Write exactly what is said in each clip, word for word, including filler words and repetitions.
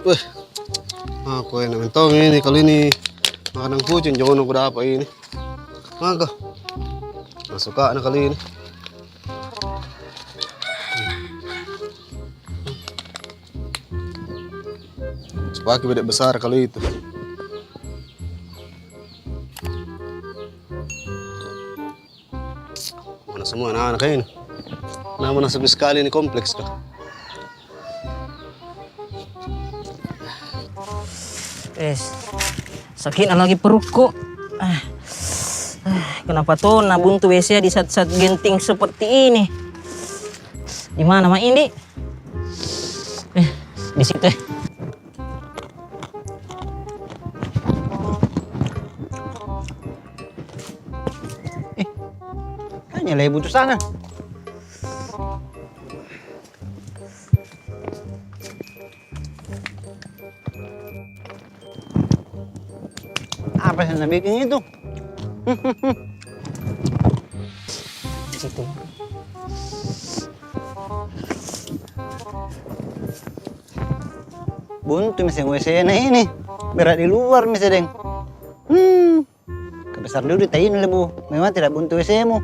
Weh, aku enak mentong ini kali ini. Makanan kucing, jono ku dapat ini. Maka, masuk ka na kali ini. Sepaki bedek besar kali itu. Mana semua anak-anak ini? Nah, mana sepi sekali ini kompleks kah? Eh, sakitna lagi perutku. Ah, ah, kenapa toh na buntu W C di saat-saat genting seperti ini? Di mana ma ini? Eh, di situ, eh. Eh, kayaknya lebu tu sana. Apa sih na bikin itu? Situ. Buntu mi seng W C na ini. Berak di luar mi sedeng. Hmm. Ka besar dulu di tainu lebu. Memang tidak buntu W C mu.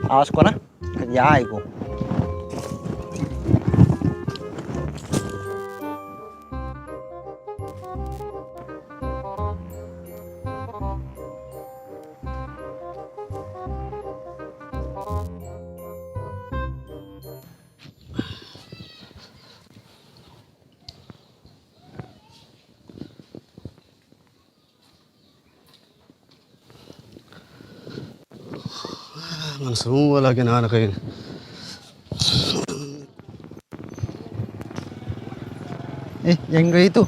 Awas ko nah. Kerjai ko. Ah, mana semua lagi anak-anak ini. Eh, Jenggo itu.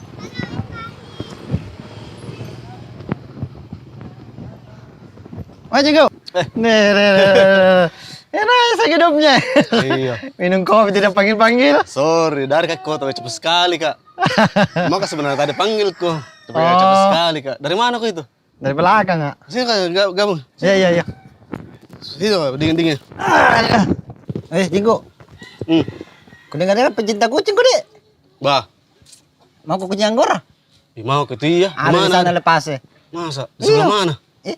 Wah, Jenggo. Eh. Nih, nih, nih, nih, nih. Enak sakit hidupnya. Iya. Minum kopi tidak panggil-panggil. Sorry, dari ka kota, cepat sekali ka. Maka sebenarnya tadi panggil ko. Tapi ya cepat sekali ka. Dari mana ko itu? Dari belakang, Kak. Sini, Kak, ga-, gabung. Iya, iya, iya. Sini, Kak, dingin-dingin. Ah, iya. Eh, Jenggo. Hmm. Ku dengar-dengar pecinta kucing ko, Dek. Bah. Mau ko kucing Anggora? Ih, mau ko itu, iya. Ada di sana lepas, eh. Masa? Di sebelah mana? Eh,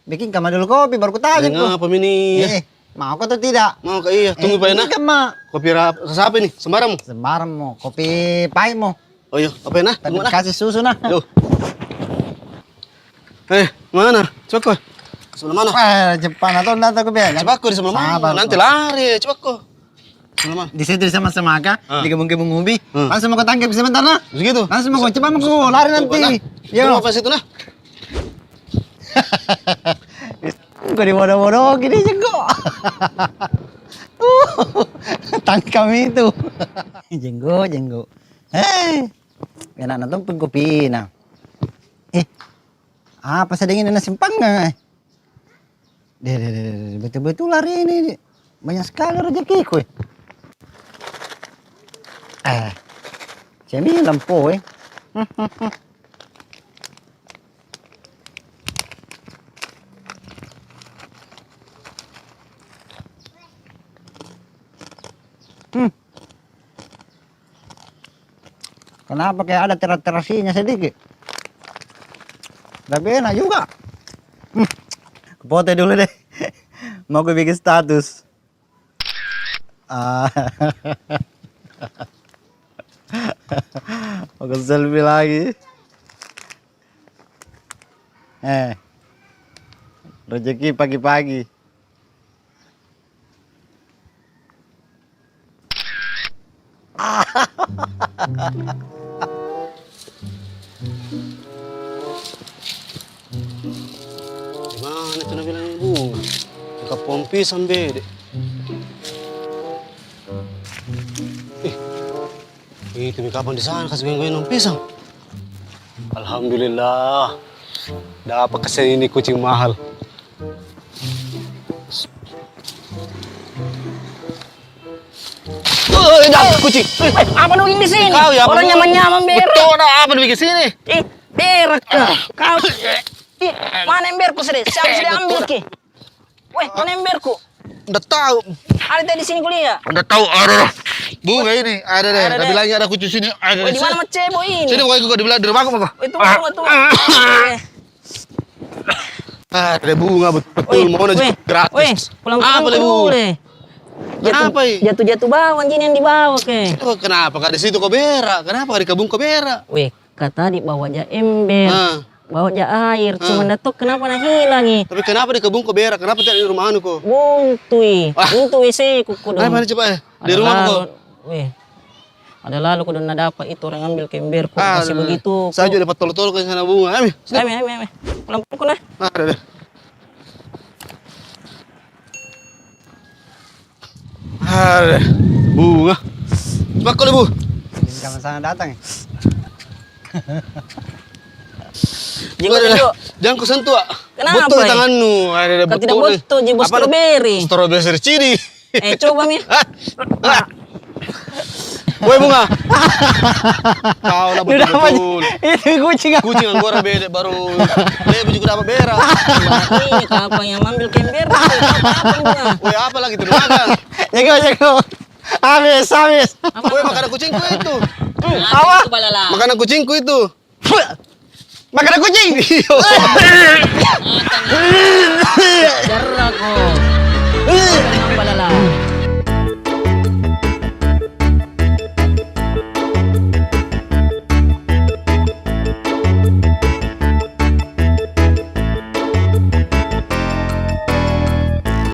bikin ka ma dulu kopi, baru ku tanya ko. Apa mi ini? Eh, mau ko atau tidak? Mau ko, iya. Tunggu, Pak, nah. Kopi rasa apa ini? Sembarang mo? Sembarang mo. Kopi pahit mo. Oh iya, apa ya, nah? Tapi kasih susu, nah. Yo. Eh, mana? Coba ko. Sebelah mana? Eh, cepat, atau ndak takut biar. Coba ko di sebelah mana? Nanti lari, coba ko. Sebelah mana? Di situ sama-sama ka, digabung-gabung ubi. Langsung mau ko tangkap sebentar, nah. Begitu? Langsung mau ko, cepat mau ko lari nanti. Yo. Tunggu apa situ, nah? Ko dibodoh-bodoh gini, Jenggo. Tangkap itu. Jenggo, Jenggo. Hei, enak na tompeng kopi na. Eh, apa sedeng ini na simpang na, eh? Deh, deh, deh, deh, betul-betul hari ini banyak sekali rezekiku, eh. Eh, cemilan po, eh. Hmm. Kenapa kayak ada teras-terasinya sedikit? Tapi enak juga. Hmm. Kupote dulu deh. Mau ku bikin status. Ah. Mau ku selfie lagi. Eh. Rezeki pagi-pagi. Di mana tu na bilang bunga? Dekat pohon pisang bede. Ih, itu mi kapang di sana kasih goyang-goyang pohon pisang. Alhamdulillah. Dapat kasihan ini kucing mahal. Eh, dapat kucing. Eh, apa nu bikin di sini? Kau ya, orang nyaman-nyaman berak. Betul, nah, apa nu bikin sini? Eh, berak kau. Kau. Eh, mana emberku sudah? Siapa sudah ambil ki? Weh, mana emberku? Ndak tahu. Ada tadi sini kuliah. Udah tahu, ada dah. Bunga ini, ada deh. Ada deh. Tapi lagi ada kucing sini, ada. Weh, di sini. Di mana mau cebok ini? Sini, pokoknya kau dibilang di rumahku, Bang. Itu, itu. Eh. Ah, ada bunga betul, weh, mau weh, gratis. Weh, pulang-pulang apa lagi, Bu? Kenapa, eh? Jatuh-jatuh bawang gini yang dibawa ke. Kenapa kak di situ kau berak? Kenapa kak di kebun kau berak? Weh, kata di bawa ja ember. Ah. Bawa ja air, ah. Cuma datuk kenapa na hilang, eh? Tapi kenapa di kebun kau berak? Kenapa tidak di rumah anu kau? Buntu, eh. Ah. Buntu W C ku, ku dong. Ayo, mari cepat, eh. Di rumah kau. Weh. Ada lalu kodong na dapat itu orang ambil ke emberku, ah, masih begitu. Saya juga dapat tolong-tolong ke sana bunga. Ami, sini. Ami, ami, ami. Pulang pukul nah. Ada deh. Ada bunga. Cepat kau, Bu. Sama-sama datang, eh. Jenguk, jenguk. Jangan kau sentuh, ah. Kenapa, eh? Betul tanganmu. Ada, ada. Kau tidak betul, eh. Betul, je, bos, strawberry. Strawberry ciri. Eh, coba mi. Woi, Bunga. Kau lah betul-betul. Itu kucing apa? Kucing anggora bede baru. Lebih juga dapat berak. Ini kapang yang ambil ke ember. Woi, apa lagi tu? Jago, jago. Habis, habis. Woi, makanan kucingku itu. Apa? Makanan kucingku itu. Makanan kucing. Iya. Darah ko. Apa lala?